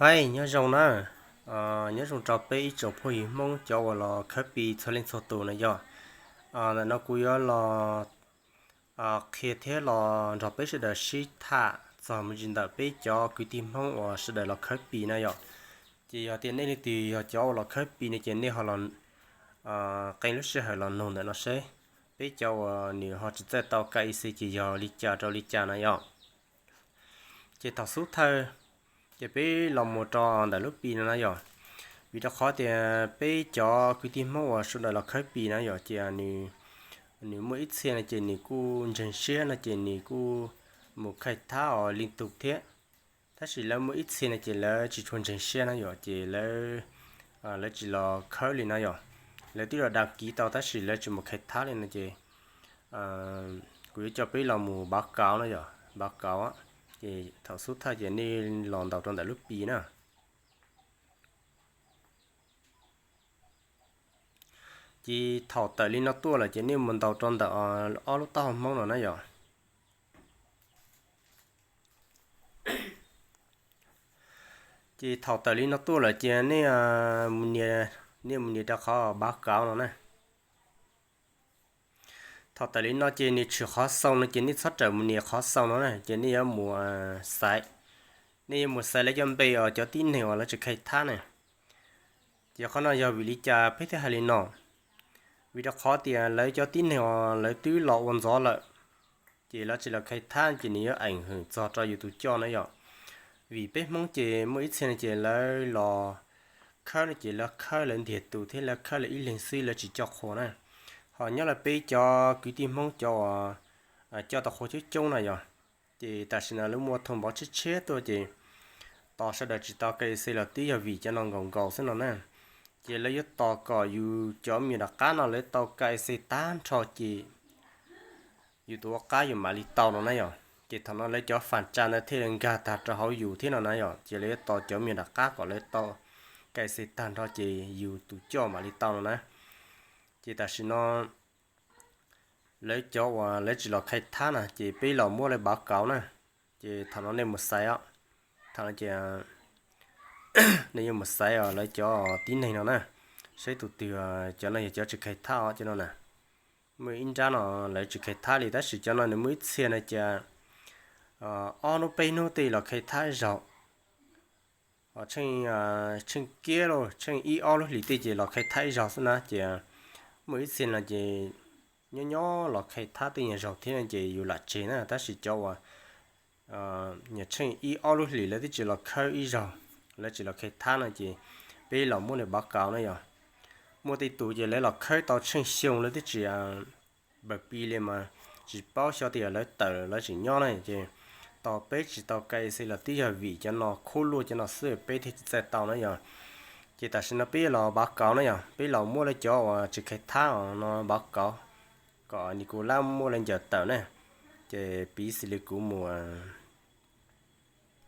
Hais nyob zoo na, nyob zoo rau peb ib tsoom phooj ywg Hmoob cov uas los khawb Pi txhua leej txhua tus na yog. Ntawm no kuv yuav los qhia thiab los nrog peb sawv daws sib tham txog me ntsis ntawm peb cov kwv tij Hmoob uas sawv daws los khawb Pi na yom. Ces yog tias nej leej twg yog cov uas los khawb Pi no ces nej ho los qee lub sij hawm los nug ntawm no seb peb cov uas nws ho tsis txawj tau K Y C ces yog li cas rau li cas na yom. Ces thaum xub thawj, ces peb los mus rau ntawm lub Pi no na yom. Vim rau qhov tias peb cov kwv tij Hmoob uas sawv daws los khawb Pi na yom, ces nws muaj ib txhia no ces nws kuj ntseeg siab no ces nws kuj mus khai thab os li tus thiab. Tab sis lawv muaj ib txhia no ces lawv tsis tshua ntseeg siab na yom, ces lawv, lawv tsis los khawb li na yom. Lawv twb los đăng ký tau tab sis lawv tsis mus khai thab li no ces kuv yuav coj peb los mus báo cáo na yom, báo cáo. Ces thaum xub thawj ces nej los ntaus rau ntawm lub Pi na. Ces thaum tawm li no tuaj lawm ces nej mus ntaus rau ntawm ob lub taub hau Hmoob no na yom. Ces thaum tawm li no tuaj lawm ces nej, nej mus nias rau qhov báo cáo no na. Thaum tawm li no ces nws tshwm qhov xoo no ces nej txhob rawm mus nias qhov xoo no na, ces nej yuav mus xaiv, nej yuav mus xaiv lawv cov npe os, cov tib neeg uas lawv tsis khai thab na. Ces qhov no yog vim li cas peb thiaj hais li no? Vim rau qhov tias lawv cov tib neeg uas lawv twb los ua ntxov lawm, ces lawv tsis los khai thab ces nws yuav ảnh hưởng txog rau yus tus coj na yom. Vim peb Hmoob ces muaj ib txhia no ces lawv los khawb no ces lawv khawb lawv ntiag tus thiab lawv khawb lawv ib leeg xwb lawv tsis coj qhua na. Ho nyob lawv peb cov kwv tij Hmoob cov uas coj tau qhua coob coob na yom, ces tam sim no lawv muaj thông báo tshiab tshiab tuaj ces tos sawv daws tsis tau K Y C los twb yog vim cov no nkaus nkaus xwb no na. Ces lawv yuav tos kom yus cov me nyuam rov qab no lawv tau K Y C tag nrho ces yus tus ua qab yus mam li tau no na yom. Ces thaum no lawv cov phản xạ ntawd thiaj li nkag tag rau hauv yus thiab no na yom. Ces lawv yuav tos cov me nyuam rov qab kom lawv tau K Y C tag nrho ces yus tus coj mam li tau no na. Ces tam sim no lawv cov uas lawv tsis los khai thab na ces peb los muab lawv báo cáo na. Ces thaum no nej mus xaiv os, thaum no ces nej yuav mus xaiv os lawv cov tib neeg no na, saib tus twg, cov no yog cov tsis khai thab os cov no na. Muaj ib nrab no lawv tsis khai thab li tab sis cov no nws muaj ib txhia no ces ob hnub peb hnub tej los khai thab zaug, tsheej kiab los tsheej ib ob lub hlis tej ces los khai thab ib zaug xwb na. Ces muaj ib txhia no ces nyob nyob los khai thab tej nyuag zaug thiab ces yus lam tseg na, tab sis cov uas nyuag tsheej ib ob lub hlis lawv twb tsis los khawb ib zaug, lawv tsis los khai thab no ces peb los muab nws báo cáo na yom. Muaj tej tus ces lawv los khawb tau tsheej xyoo lawv twb tsis npawg Pi li mas tsis paub xyov tias lawv tawm lawv tseem nyob na, ces tos peb tsis tau K Y C los twb yog vim cov no khub luaj cov no xwb peb thiaj tsis txawj tau na yom. Ces tam sim no peb los báo cáo na yom, peb los muab lawv cov uas tsis khai thab no báo cáo kom Nikulab muab lawv ncaws tawm na. Ces piv xws li kuv mus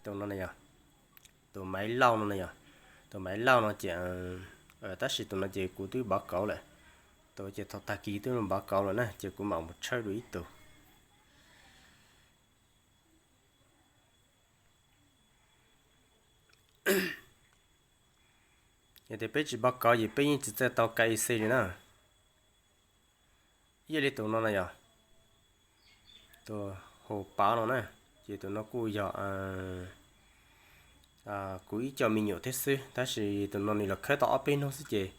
tus no na yom, tus Maiv Lauj no na yom, tus Maiv Lauj no ces, tab sis tus no ces kuv twb báo cáo lawm, tus ces thaum tag kis twb báo cáo lawm na ces kuv mam mus tshawb dua ib tug. Yog tias peb tsis báo cáo ces peb yeej tsis txawj tau K Y C li na. Ib yam li tus no na yom, tus Hauv Pav no na, ces tus no kuj yog kuv ib co me nyuam thiab xwb, tab sis tus no nws los khawb tau ob peb hnub xwb ces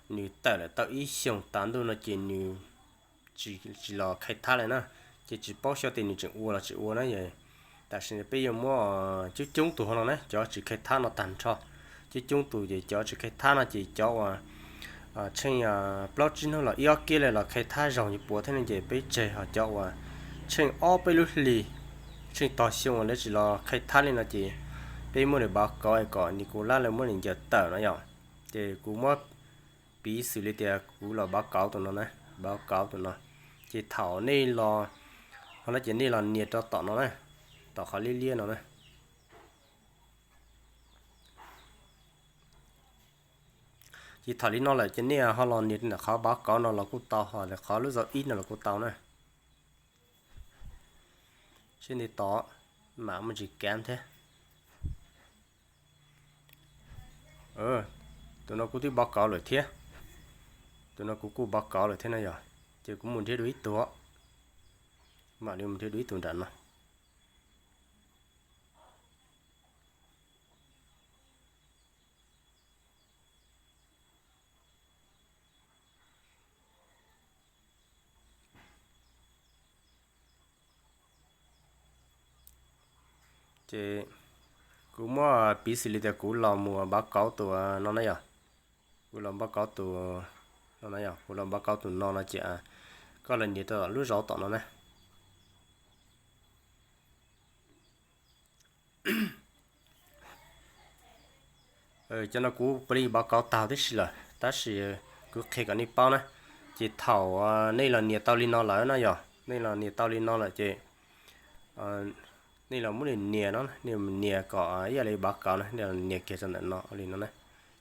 nws tawm lawm tau ib xyoos tas ntuj no ces nws tsis los khai thab lawm na, ces tsis paub xyov tias nws tseem ua los tsis ua na. Tam sim no peb yuav muab coob coob tus no na, cov tsis khai thab no tag nrho, coob coob tus ces cov tsis khai thab no ces cov uas tsheej plaub tsib hnub los ib ob kiab li los khai thab zaug nyuag puav thiab no ces peb tseg, ho cov uas tsheej ob peb lub hlis, tsheej tog xyoo uas lawv tsis los khai thab li no ces peb muab nws báo cáo kom Nikulab lawv muab nws ncaws tawm no yom. Ces kuv muab piv xws li tias kuv los báo cáo tus no na, báo cáo tus no, ces thaum nej los, ho no ces nej los nias rau tom no na, tom qhov liab liab no na. Ces thaum li no lawm ces nej ho los nias ntawm qhov báo cáo no los kuj tau, ho ntawm qhov lub zau ib no los kuj tau na. Seb ntiv tod mam muaj ntsis kav thiab. Tus no kuv twb pov kauv lawm thiab. Tus no kuv kuj pov kauv lawm thiab no yog, ces kuv mus nrhiav dua ib tug, mam li mus nrhiav dua ib tug nram no. Ces kuv muab piv xws li tias kuv los mus pov kauv tus no na yog, kuv los pov kauv tus no na yog, kuv los pov kauv tus no no ces koj los nias rau lub zauv tom no na. Cov no kuv puav leej pov kauv tag tib si lawm, tab sis kuv qhia kom nej paub na. Ces thaum nej los nias tau li no lawm no yog, nej los nias tau li no lawm ces nej los muab nias no, nej nias kom ib yam li pov kauv na, nej los nias kiag rau ntawm no li no na.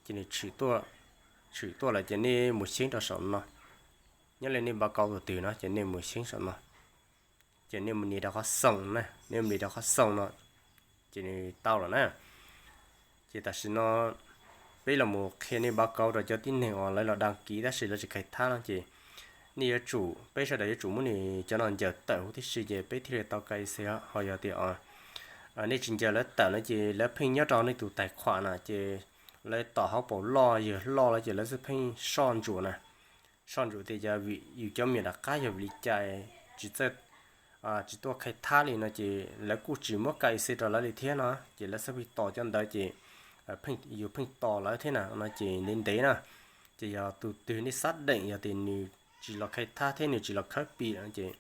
Ces nws tshwm tuaj, tshwm tuaj lawm ces nej mus xyeeb rau saum no. Nyob li nej pov kauv tus twg no ces nej mus xyeeb saum no. Ces nej mus nias rau qhov xoo na, nej mus nias rau qhov xoo no, ces nws tau lawm na. Ces tam sim no peb los mus qhia nej pov kauv rau cov tib neeg uas lawv los dag kiv tab sis lawv tsis khai thab no ces nej yuav tsum, peb sawv daws yuav tsum muab nws cov no ncaws tawm huv tib si ces peb thiaj li tau K Y C. Ho yog tias nej tsis ncaws lawv tawm no ces lawv pheej nyob rau nej tus tais khuam na ces lawv tom hauv paus loj yawg loj lawm ces lawv xwb pheej soj ntsuam na. Soj ntsuam tias yog vim yus cov me nyuam rov qab yog vim li cas tsis txawj, tsis tuaj khai thab li no ces lawv kuj tsis muab K Y C rau lawv li thiab no ces lawv xub pheej tos cov ntawd ces yus pheej tos lawv thiab na no ces ntev ntev na. Ces yog tus twg nej xav deem yog tias nws tsis los khai thab thiab nws tsis los khawb pi lawm ces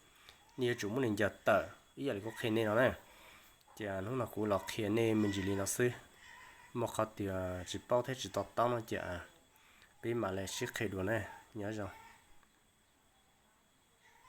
nej yuav tsum muab nws ncaws tawm ib yam li kuv qhia nej no na. Ces hnub no kuv los qhia nej me ntsis li no xwb, muaj qhov twg tsis paub thiab tsis to taub no ces peb mam li sib qhia dua na, nyob zoo.